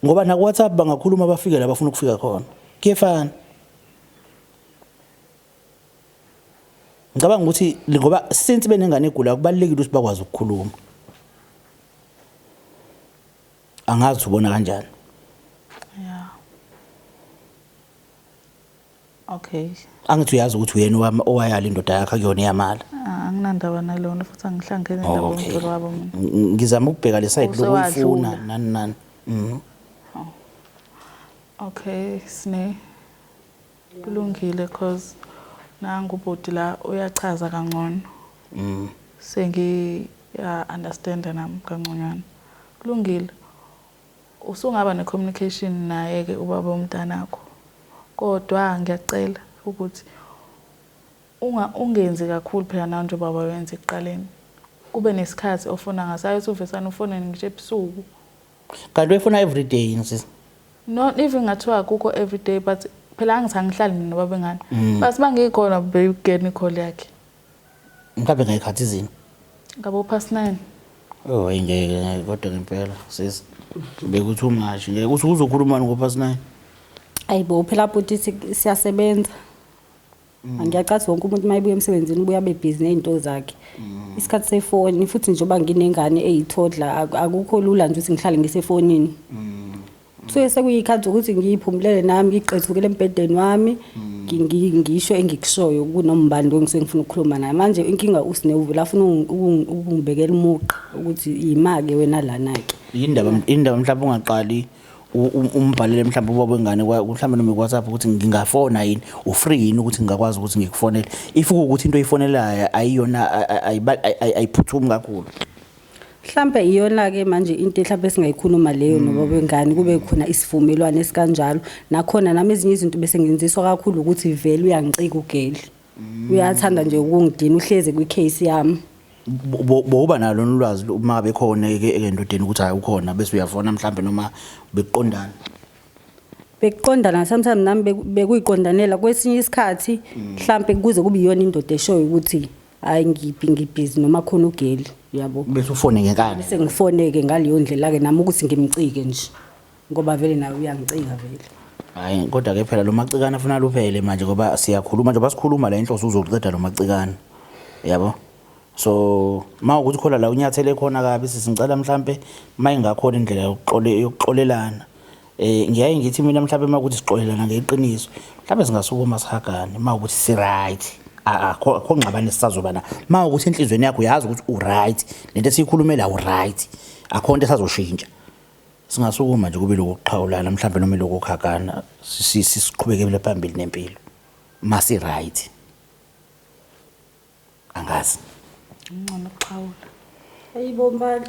ngoba naku WhatsApp bangakhuluma bafike la bafuna ukufika khona. Kuyefana. Ngicabanga ukuthi ngoba since benengane egulayo kubalulekile ukuthi bakwazi ukukhuluma. Angazi ubona kanjani. Yeah. Okay. Angithi uyazi ukuthi uyena owami owayala indoda yakhe akuyona eyamala. Ah, anginandaba nalona futhi angihlangene nendaba Okay. yomjolo wabo mina. Ngizama ukubheka le side lokuyifuna Usewadlula. nani nani. Mhm. Okay, Sne. Kulungile cause nangu ubhuti la uyachaza kangcono. Sengi ya understand nami kangconywana. Kulungile. Usungaba ne communication naye ke ubaba womntanakho. Kodwa ngiyacela ukuthi ungenzi kakhulu phela nawe njengoba wayenza ekuqaleni. Kube nesikhathi ofuna ngaso. Ayothi uvesane ufonele ngisho ebusuku. Kanti uyifuna every day yini sisi? Not even ngathiwa akukho every day, but phela angithi angihlali mina nobaba engane. But mangikhona beyikena i-call yakhe. Mhlawumbe ngayikhathi zini? Ngabo past 9. Oh, hayi ngeke ngeke kodwa ngempela sisi. Bekuthi umashi ngeke uthi uzokhuluma ngo past 9. Ayibo phela bhuti siyasebenza. Angiyacathi wonke umuntu mayebuya emsebenzini ubuya abe busy nezinto zakhe. Isikhathi sefoni futhi njengoba nginengane eyithodla akukho lula nje ukuthi ngihlale ngisefonini. Kusuke sekuyikhathi zokuthi ngiyiphumulele nami ngiqethukele embhedeni wami ngisho engikushoyo kunombani lo engisuke ngifuna ukukhuluma naye. Manje inkinga uSine uvele afuna ukungibekela umugqa ukuthi yima-ke wena lana-ke. Indaba mhlawumbe ungaqali umbhalele mhlawumbe ubaba wengane mhlawumbe noma ku-WhatsApp ukuthi ngingafona yini, u-free yini ukuthi ngingakwazi ukuthi ngikufonele. If kuwukuthi into oyifonelayo ayiyona ayiphuthumi kakhulu. Mhlampe iyona-ke manje into mhlampe esingayikhuluma leyo nobaba wengane, kube khona isivumelwano esikanjalo. Nakhona nami ezinye izinto bese ngenziswa kakhulu ukuthi vele uyangicika ugeli. Uyathanda nje ukungidina, uhleze kwi-case yami. Bowuba nalo ulwazi uma bekhona endodeni ukuthi hayi ukhona bese uyafona mhlambe noma bekuqondana? Bekuqondana sometimes nami bekuyiqondanela kwesinye isikhathi mhlampe kuze kube iyona indoda eshoyo ukuthi hayi ngibhizi noma khona ugeli, uyabo. Bese ufone ngenkani. Bese ngifoneke ngaleyo ndlela ke nami ukuthi ngimcike nje ngoba vele nawe uyangicika vele. Hayi kodwa ke phela lo macikana afuna luphele manje ngoba siyakhuluma nje basikhuluma la inhloso uzoqeda lo macikana. Yabo? So mawukuthi khona la unyathele khona kabi sisi ngicela mhlambe mayingakhona indlela yokuxolelana. Ngiyaye ngithi mina mhlambe makuthi sixolelana ngeqiniso mhlambe singasukuma sihagane mawukuthi si right. Akho ngxabano esisazoba na. Mawukuthi enhlizweni yakho uyazi ukuthi u right, lento esiyikhulumela u right. Akho into esazoshintsha. Singasukuma nje kube lokuxhawulana mhlambe noma lokukhagana siqhubekele phambili nempilo. Masi right. Angazi. Ngcono ukuxhawula. Ayibo mbali.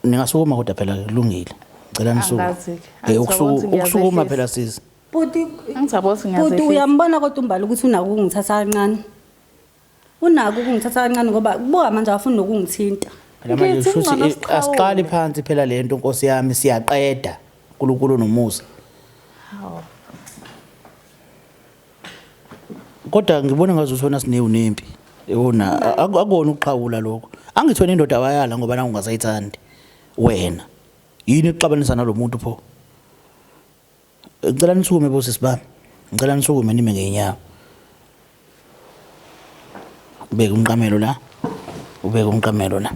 Ningasukuma kodwa phela kulungile. Ngicela nisukume. Angazi-ke. Ukusukuma phela sisi. Bhuti Angizabona ukuthi Bhuti ngiyazehlisa. uyambona kodwa umbali ukuthi unako ukungithatha kancane. Unako ukungithatha kancane ngoba kubuka manje akafuni nokungithinta. Phela manje Ngithi kusho ukuthi, ngcono siqhawule. asiqali phansi phela lento Nkosi yami siyaqeda. uNkulunkulu nomusa. Hawu. Kodwa ngibona ngazuthi wena sinewu nempi. Yona akukona ukuxhawula lokho. Angithi wena indoda wayala ngoba nawe ungasayithandi wena. Yini ekuxabanisa nalomuntu pho? Ngicela nisukume bosisi bami. Ngicela nisukume nime ngeenyawo. Ubeke umqamelo la. Ubeke umqamelo la.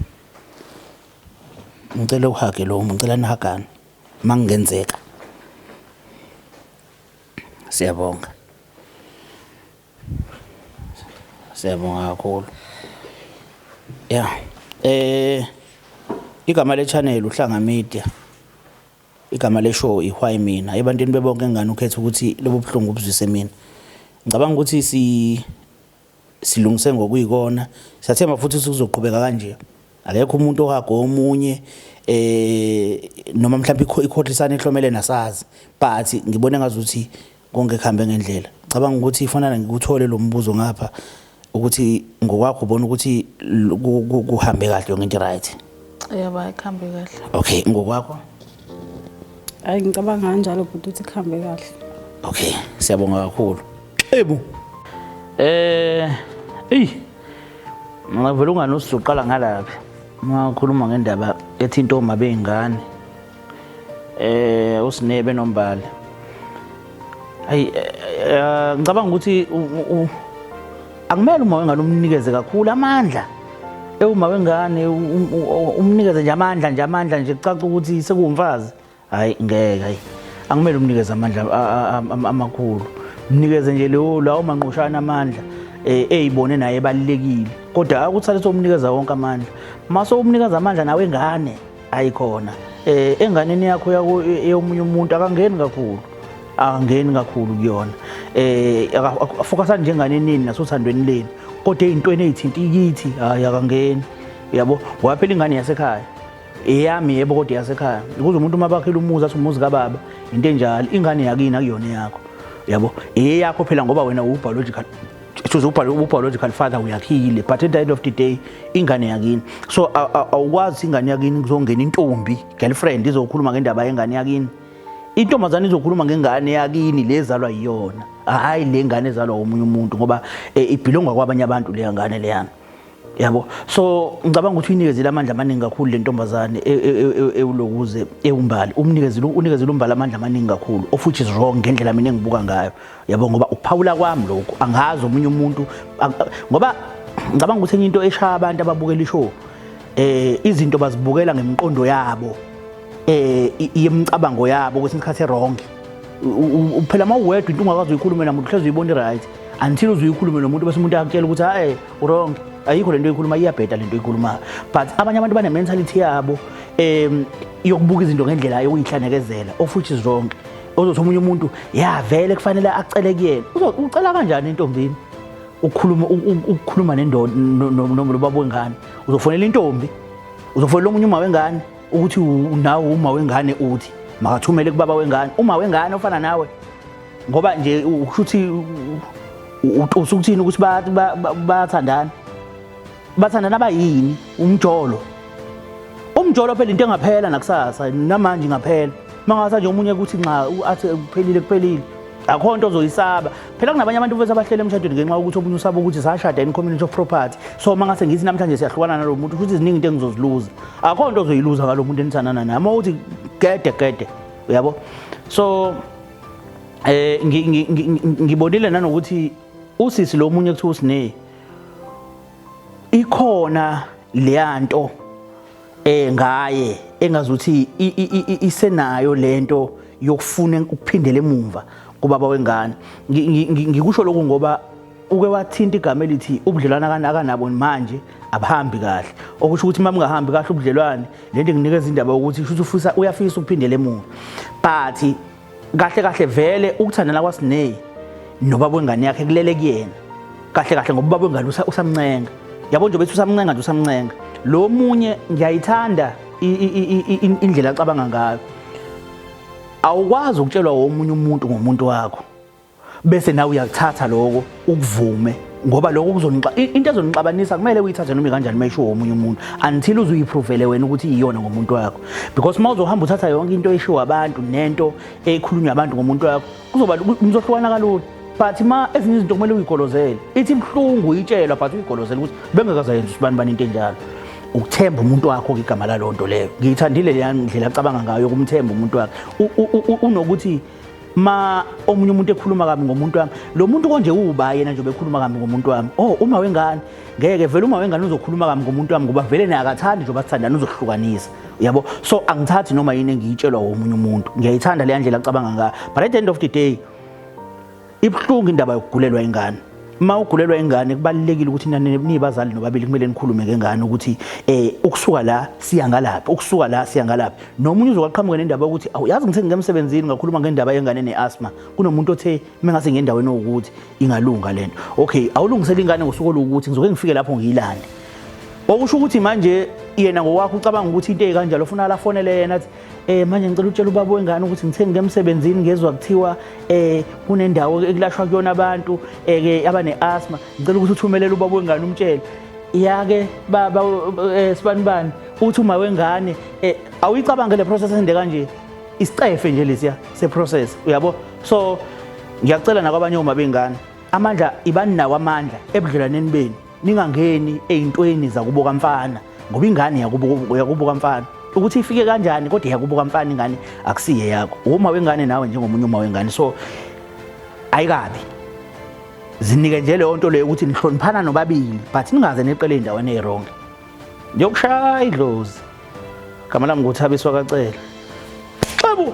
Ngicela uhage lo, ngicela nihagane. Mangenzeka. Siyabonga. Siyabonga kakhulu. Yeah. Igama le channel uHlanga Media. Igama le show iWhy Mina. Ebantwini bebonke engane ukhetha ukuthi lobu buhlungu ubuzwise mina. Ngicabanga ukuthi silungise ngokuyikona. Siyathemba futhi ukuthi kuzoqhubeka kanje. Akekho umuntu ohaga omunye noma mhlawumbe ikhohlisana ehlomele nasazi, but ngibone ngazuthi konke kuhambe ngendlela. Ngicabanga ukuthi ifanele ngikuthole lo mbuzo ngapha ukuthi ngokwakho ubona ukuthi kuhambe kahle yonke into right. Yebo, kuhambe kahle. Okay, ngokwakho? Hayi ngicabanga kanjalo bhuti ukuthi kuhambe kahle. Okay, siyabonga kakhulu. Ebu. Eyi. Ngavela ungani usuqala ngalaphi. Makhuluma ngendaba ethi intombi beyingane. uSinebe noMbali. Hayi ngicabanga ukuthi akumele uma wengane umnikeze kakhulu amandla. Uma wengane umnikeze nje amandla nje amandla nje kucaca ukuthi sekuwumfazi. Hayi ngeke hayi. Akumele umnikeze amandla amakhulu. Mnikeze nje leyo lawo manqoshana amandla eyibone naye ebalekile. Kodwa akuthale somnikeza wonke amandla. Mase umnikeza amandla nawe engane ayikhona. Enganeni yakho yomunye umuntu akangeni kakhulu. Akangeni kakhulu kuyona. Focusani njengane nini nasothandweni lenu. Kodwa ey'ntweni ey'thinta ikithi hayi akangeni. Uyabo? Ngoba phela ingane yasekhaya. Eyami yebo kodwa yasekhaya. Ukuze umuntu uma bakhela umuzi athi umuzi kababa into enjalo ingane yakini akuyona eyakho. Uyabo? Eyakho phela ngoba wena u-biological Shuthi u-biological father uyakhile but at the end of the day ingane yakini. So awukwazi ingane yakini kuzongena intombi girlfriend izokhuluma ngendaba yengane yakini. Intombazane izokhuluma ngengane yakini lezalwa yiyona. Hayi le ngane ezalwa omunye umuntu ngoba ibhilonga kwabanye abantu leya ngane leyana. Yabo. So ngicabanga ukuthi uyinikezile amandla amaningi kakhulu le ntombazane ewulokuze ewumbali. Umnikezile unikezile umbali amandla amaningi kakhulu of which is wrong ngendlela mina engibuka ngayo. Yabo ngoba ukuphawula kwami lokhu angazi omunye umuntu ngoba ngicabanga ukuthi enye into eshaya abantu ababukela ishow izinto bazibukela ngemiqondo yabo yemicabango yabo kwesinye isikhathi wrong. Phela uma uwedwa into ungakazi uyikhulume namuntu uhlezi uyibona i-right until uze uyikhulume nomuntu bese umuntu akutshela ukuthi hayi wrong ayikho lento oyikhuluma iyabheda lento oyikhulumayo. But abanye abantu bane-mentality yabo yokubuka izinto ngendlela yokuyinhlanekezela of which is wrong. Ozothi omunye umuntu ya vele kufanele acele kuyena. Ucela kanjani entombini ukukhuluma ukukhuluma nendoda nobaba wengane? Uzofonela intombi, uzofonela omunye uma wengane ukuthi nawe uma wengane uthi makathumele kubaba wengane, uma wengane ofana nawe ngoba nje ushuthi usukuthini ukuthi bayathandana. Bathandana bayini? Umjolo. Umjolo phela into engaphela nakusasa namanje ingaphela. Mangase nje omunye ukuthi nxa athi kuphelile kuphelile. Akho nto ozoyisaba. Phela kunabanye abantu bese abahlele emshadweni ngenxa yokuthi omunye usaba ukuthi sashada in community of property. So mangase ngithi namhlanje siyahlukana nalo muntu futhi ziningi into engizoziluza. Akho nto ozoyiluza ngalo muntu enithandana naye. Uma uthi gede gede uyabo. So ngibonile nanokuthi usisi lo munye kuthiwa usine ikhona leyanto ngaye engazuthi isenayo lento yokufuna ukuphindela emumva kubaba wengane. Ngikusho lokhu ngoba uke wathinta igama elithi ubudlelwane akanabo manje abuhambi kahle, okusho ukuthi uma bungahambi kahle ubudlelwane lento inginikeza indaba yokuthi kusho ukuthi uyafisa ukuphindela emuva. But kahle kahle vele ukuthandana kwaSine nobaba wengane yakhe kulele kuyena kahle kahle ngoba ubaba wengane usamncenga. Yabo nje bethi usamncenga nje usamncenga. Lo munye ngiyayithanda indlela acabanga ngayo. Awukwazi ukutshelwa omunye umuntu ngomuntu wakho bese nawe uyakuthatha lokho ukuvume ngoba lokho kuzonixaba into ezonixabanisa kumele uyithathe noma kanjani mayisho omunye umuntu until uze uyiprovele wena ukuthi iyona ngomuntu wakho. Because uma uzohamba uthatha yonke into eshiwo abantu nento ekhulunywa abantu ngomuntu wakho kuzoba nizohlukana kalula. But ma ezinye izinto kumele uyigolozele, ithi ibuhlungu uyitshelwa but uyigolozele ukuthi bengekazayenza usibani bani into enjalo. Ukuthemba umuntu wakho ke igama lalo nto leyo. Ngiyithandile leya ndlela acabanga ngayo ukumthemba umuntu wakhe. Unokuthi ma omunye umuntu ekhuluma kabi ngomuntu wami, lo muntu konje uba yena nje bekhuluma kabi ngomuntu wami. Oh uma wengane ngeke vele uma wengane uzokhuluma kabi ngomuntu wami ngoba vele naye akathandi nje bathandana uzohlukanisa. Uyabo? So angithathi noma yini engiyitshelwa omunye umuntu. Ngiyayithanda leya ndlela acabanga ngayo. But at the end of the day ibuhlungu indaba yokugulelwa ingane. Uma ugulelwa ingane kubalulekile ukuthi nibazali nobabili kumele nikhulume ngengane ukuthi ukusuka la siya ngalaphi, ukusuka la siya ngalaphi. Nomunye uzoqhamuka nendaba yokuthi awuyazi ngithe ngemsebenzini ngakhuluma ngendaba yengane neasthma. Kunomuntu othe mengase ngendaweni ukuthi ingalunga lento. Okay, awulungisele ingane ngosuku olukuthi ngizoke ngifike lapho ngiyilande. Okusho ukuthi manje yena ngokwakho ucabanga ukuthi into ekanjalo ufuna lafonele yena athi manje ngicela utshela ubaba wengane ukuthi ngithe ngemsebenzini ngezwa kuthiwa kunendawo ekulashwa kuyona abantu ke abane asthma, ngicela ukuthi uthumelele ubaba wengane umtshele. Yake baba sibanibani uthi uma wengane awuyicabange le process ende kanje, isicefe nje lesiya se process uyabo. So ngiyacela nakwabanye oma bengane amandla ibani nawo amandla ebudlelwaneni benu, ningangeni eyintweni zakubo kamfana ngoba ingane yakubo kamfana ukuthi ifike kanjani kodwa yakubo kamfana ingane akusiye yakho, uma wengane nawe njengomunye uma wengane. So ayikabi zinike nje leyo nto leyo ukuthi nihloniphana nobabili but ningaze neqele endaweni eyiwrong. Ngiyokushaya idlozi. Igama lami nguThabiso kaCele. Xebu.